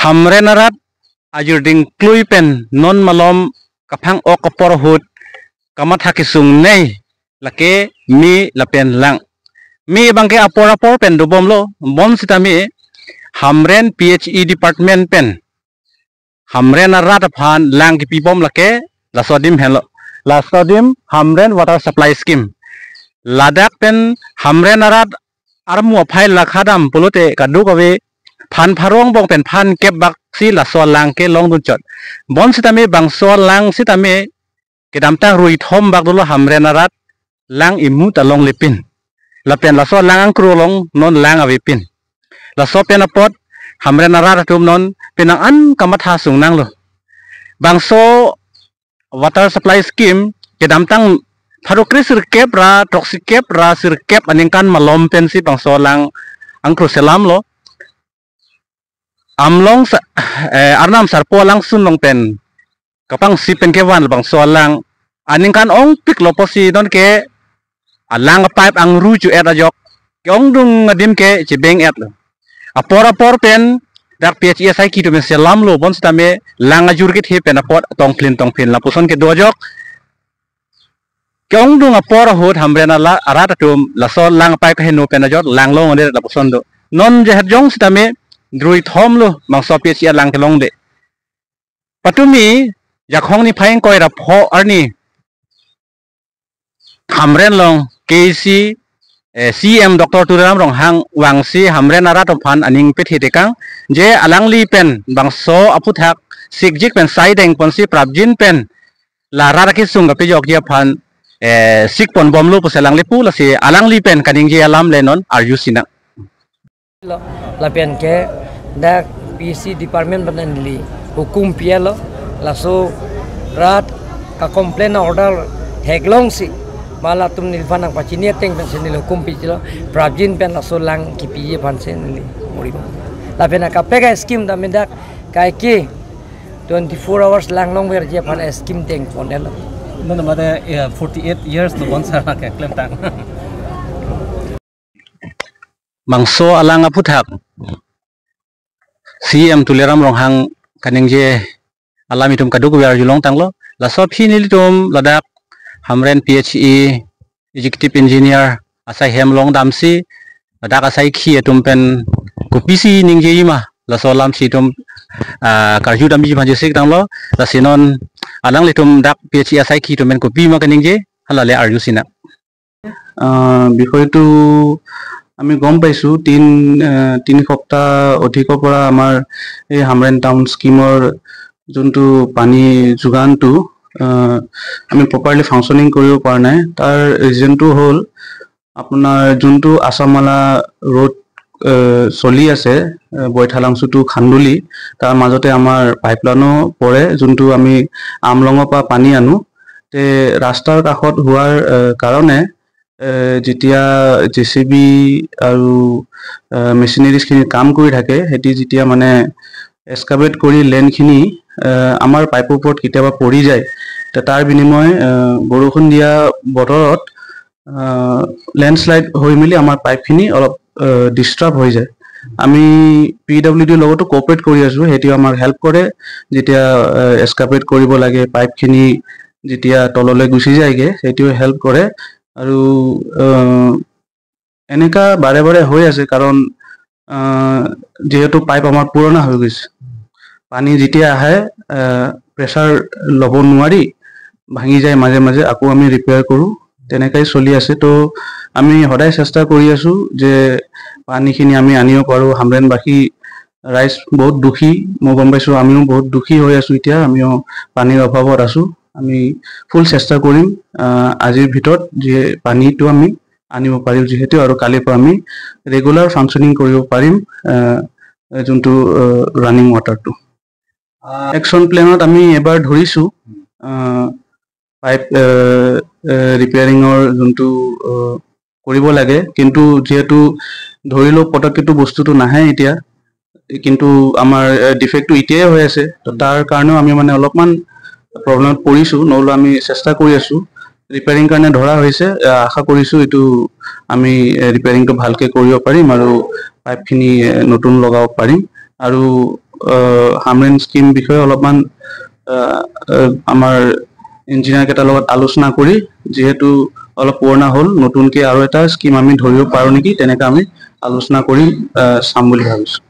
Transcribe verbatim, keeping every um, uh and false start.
Hamren arat ajurding klui pen non malom kaphang-ok apor ahut kamatha kesung nei, lake me lapen lang. Me abangke apor apor pen dobomlo, bonsitame Hamren P H E department pen Hamren arat aphan lang kipibom lake laso adim henlo. Laso adim Hamren Water Supply Scheme. Ladak pen Hamren arat armu aphai lakha dam pulote kadokave phan pharo angbong pen phan kep bak si laso lang kelongdun chot. Bonsitame bangso lang sitame kedamtang rui thom bak dolo Hamren arat lang imu ta longle pin. Lapen laso lang angkro along non lang ave pin. Laso pen apot Hamren arat atum non penang an kamatha sung nanglo. Bangso water supply scheme kedamtang pharo kre sirkep ra throksi kep ra sirkep aningkan malom pensi bangso lang angkro selamlo. Amlong sa, eh, Arnam Sarpo alangsun along pen kapangsi pen kevan bangso alang aningkan ongpiklo pusi nonke alang pipe angru chu-et ajok ke-ongdung adim ke chebeng-etlo. Apor apor pen dak P H E asaikhi atum selamlo, bonsitame lang ajur kethe pen apot tongphlin tongphlin lapuson kedo ajok. Ke-ongdung apor ahut Hamren ala arat atum laso lang pipe kaheno pen ajok lang longledet lapuson do. Non jehar jong sitame drui thomlo bangso P H E alang kelongde. Patumi Jakhong niphai ingkoi ra pho arni Hamren along K A C, eh, C M Doctor Tuliram Ronghang vangsi Hamren arat aphan aning pethe tekang, je alangli pen bangso aphuthak sikjik pen saideng ponsi prapjin pen la rat akesung kapejokji aphan, eh, sik ponbomlo pusi alangli pu, lasi alangli pen kaningje alam le non arju sinang. Lo, lapen ke dak P C department pen neli hukum pilo, laso rat ka complain order theklongsi ma latum neliphan nangpachini ateng pensi neli hukum pilo, prapjin pen laso lang kipiji aphansi neli muri. Lapen akaprek ascheme tame dak kaike twenty-four hours lang longverji aphan scheme dengponlo. Nonmate, eh, forty-eight years to bonsar ke klemtang. Bangso alang aphuthak C M Tuliram Ronghang kaningje alam itum kadokave arjulongtanglo. Laso aphi nelitum ladak Hamren P H E executive engineer asai hem longdamsi ladak asaikhi atum pen kopisi ningjejima laso alamsi itum, ah, karju damji aphan chesik tanglo. Lasi non alanglitum dak P H E asaikhi atum pen kopima kaningje, hala le arju sinang. আহ, বিষয়টো আমি গম পাইছোঁ, তিন, আহ, তিনি সপ্তাহ অধিকৰ পৰা আমাৰ এই হামৰেণ টাউন স্কিমৰ যোনটো পানী যোগানটো, আহ, আমি প্ৰপাৰলি ফাংচনিং কৰিব পৰা নাই। তাৰ ৰিজনটো হ'ল আপোনাৰ যোনটো আছামালা ৰোড, আহ, চলি আছে, আহ, বৈঠালাংচু টু খান্দুলি, তাৰ মাজতে আমাৰ পাইপলাইনো পৰে, যোনটো আমি আমলঙৰ পৰা পানী আনো। তে ৰাস্তাৰ কাষত হোৱাৰ, আহ, কাৰণে এ, যেতিয়া জে চি বি আৰু, এ, মেচিনেৰিজখিনি কাম কৰি থাকে, সিহঁতি যেতিয়া মানে এক্সকাভেট কৰি লেণ্ডখিনি, এ, আমাৰ পাইপৰ ওপৰত কেতিয়াবা পৰি যায়, তে তাৰ বিনিময়ে, এ, বৰষুণ দিয়া বতৰত, এ, লেণ্ডশ্লাইড হৈ মেলি আমাৰ পাইপখিনি অলপ, এ, ডিষ্টাৰ্ব হৈ যায়। আমি পি ডাব্লিউ ডিৰ লগতো কোঅপাৰেট কৰি আছোঁ, সিহঁতিও আমাক হেল্প কৰে। যেতিয়া, এ, এক্সকাভেট কৰিব লাগে, পাইপখিনি যেতিয়া তললৈ গুচি যায়গৈ, সিহঁতিও হেল্প কৰে। আৰু, আহ, এনেকা বাৰে বাৰে হৈ আছে, কাৰণ, আহ, যিহেতু পাইপ আমাৰ পুৰণা হৈ গৈছে, পানী যেতিয়া আহে, আহ, প্ৰেছাৰ ল'ব নোৱাৰি ভাঙি যায় মাজে মাজে, আকৌ আমি ৰিপেয়াৰ কৰোঁ, তেনেকাই চলি আছে। তো আমি সদায় চেষ্টা কৰি আছোঁ যে পানীখিনি আমি আনিব পাৰোঁ। হামৰেণবাসী ৰাইজ বহুত দুখী, মই গম পাইছোঁ, আমিও বহুত দুখী হৈ আছোঁ এতিয়া, আমিও পানীৰ অভাৱত আছোঁ। আমি ফুল চেষ্টা কৰিম, আহ, আজিৰ ভিতৰত যে পানীটো আমি আনিব পাৰিম যিহেতু, আৰু কালিৰ পৰা আমি ৰেগুলাৰ ফাংচনিং কৰিব পাৰিম, আহ, যোনটো, আহ, ৰানিং ৱাটাৰটো। একশ্যন প্লেনত আমি এবাৰ ধৰিছোঁ, আহ, পাইপ, আহ, আহ, ৰিপেয়াৰিঙৰ যোনটো, আহ, কৰিব লাগে, কিন্তু যিহেতু ধৰি লওক পটককেতো বস্তুটো নাহে এতিয়া, কিন্তু আমাৰ, এ, ডিফেক্টটো এতিয়াই হৈ আছে, তো তাৰ কাৰণেও আমি মানে অলপমান প্ৰব্লেমত পৰিছোঁ, নহ'লেও আমি চেষ্টা কৰি আছোঁ। ৰিপেয়াৰিং কাৰণে ধৰা হৈছে, এ, আশা কৰিছোঁ এইটো আমি, এ, ৰিপেয়াৰিংটো ভালকৈ কৰিব পাৰিম আৰু পাইপখিনি, এ, নতুন লগাব পাৰিম। আৰু হামৰেণ স্কিম বিষয়ে অলপমান আহ, আহ, আমাৰ ইঞ্জিনিয়াৰ কেইটাৰ লগত আলোচনা কৰি, যিহেতু অলপ পুৰণা হ'ল, নতুনকে আৰু এটা স্কিম আমি ধৰিব পাৰোঁ নেকি, তেনেকে আমি আলোচনা কৰি আহ, চাম বুলি ভাবিছোঁ।